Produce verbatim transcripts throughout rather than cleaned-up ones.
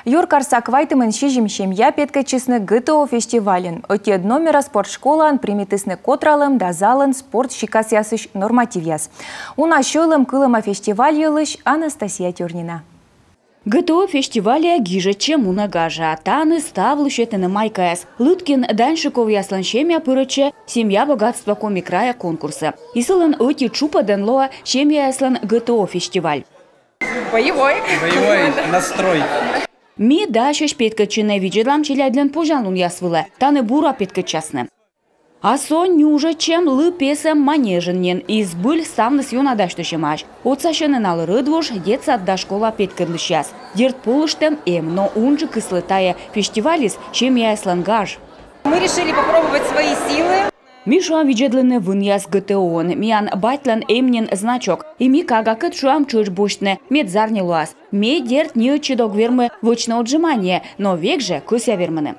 Юркарса квайтымын сизим семья петкӧдчисны ГТО фестивальын. Ӧтиӧд номера спортшколаын примитісны котралӧм да залын спорт сикасъясысь нормативъяс. Уна сьӧлӧм кылӧма фестиваль йылысь Анастасия Тюрнина. ГТО фестивальӧ гижӧдчӧ мунӧ гажа. Тані ставлы сетӧны майкаяс. Лыткин Даньшиковъяслӧн семья пырӧдчӧ «Семья богатства Коми края» конкурсӧ. И сылӧн ӧти тшупӧдӧн лоӧ семьяяслӧн ГТО фестиваль. Боевой. Боевой настрой. Ми дасьӧсь петкӧдчыны, видзӧдлам челядьлӧн позянлунъяс вылӧ. Тані бура петкӧдчасны. А со нюжӧдчӧм лы песӧм манежын нин. И збыль ставныс ёна дасьтысьӧмаӧсь. Отсасьӧны налы рӧдвуж, детсад да школа петкӧдлысьяс. Дерт, полыштӧм эм, но унджыкыслы тайӧ фестивальыс семьяяслӧн гаж. Мы решили попробовать свои силы. Ми шуам видзӧдлыны вынъяс ГТО-ын. Миян батьлӧн эм нин значок. И ми кагакӧд шуам тшӧтш босьтны, мед зарни лоас. Ме, дерт, ни ӧтчыд ог вермы вӧчны отжимание, но век жӧ кӧсъя вермыны.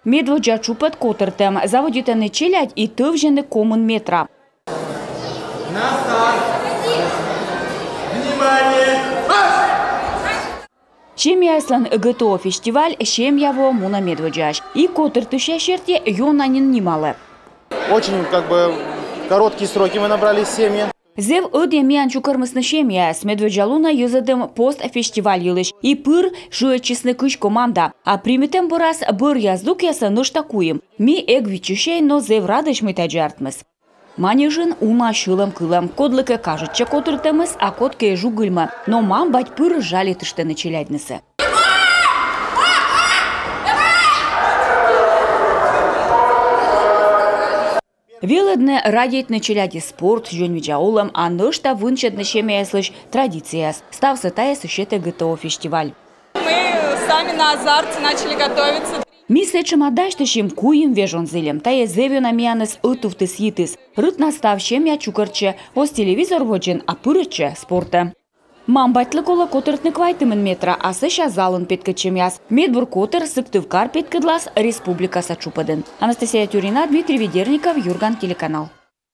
Медводдза тшупӧд — котыртӧм. Заводитӧны челядь и тӧвзьӧны комын метра. Семьяяслӧн ГТО фестиваль «Семья во» мунӧ медводдзаысь. И котыртысьяс серти ёна нин нималӧ. Очень, как бы, короткие сроки мы набрали семьи. Зэв ӧдйӧ миян чукӧрмисны семьяяс. Медводдза лунӧ йӧзӧдім пост фестиваль йылысь. И пыр шыӧдчисны кызь команда. А примитӧм бӧрас бӧръя здукъясӧ нӧшта куим. Ми эг виччысьӧй, но зэв радӧсь, мый тадзи артмис. Манежын уна сьӧлӧм кылӧм. Кодлыкӧ кажитчӧ котыртӧмыс, а кодкӧ жугыльмӧ. Но мам-бать пыр жалитыштӧны челядьнысӧ. Велӧдны радейтны челядьӧс спорт, дзоньвидза олӧм, а нӧшта вынсьӧдны семьяяслысь традицияяс. Ставсӧ тайӧс сетӧ ГТО фестиваль. Мы сами на азарте начали готовиться. Ми сэтшӧма дасьтысим, куим вежон зільӧм. Тайӧ зэв ёна миянӧс ӧтувтіс-йитіс. Рытнас став семья чукӧртчӧ оз телевизор водзын, а пырӧдчӧ спортӧ. Мам-батьлы колӧ котыртны квайтымын метра, а сэсся залын петкӧдчӧмъяс. Медбур котыр Сыктывкар петкӧдлас республикаса тшупӧдын. Анастасия Тюрнина, Дмитрий Ведерников, «Юрган» телеканал.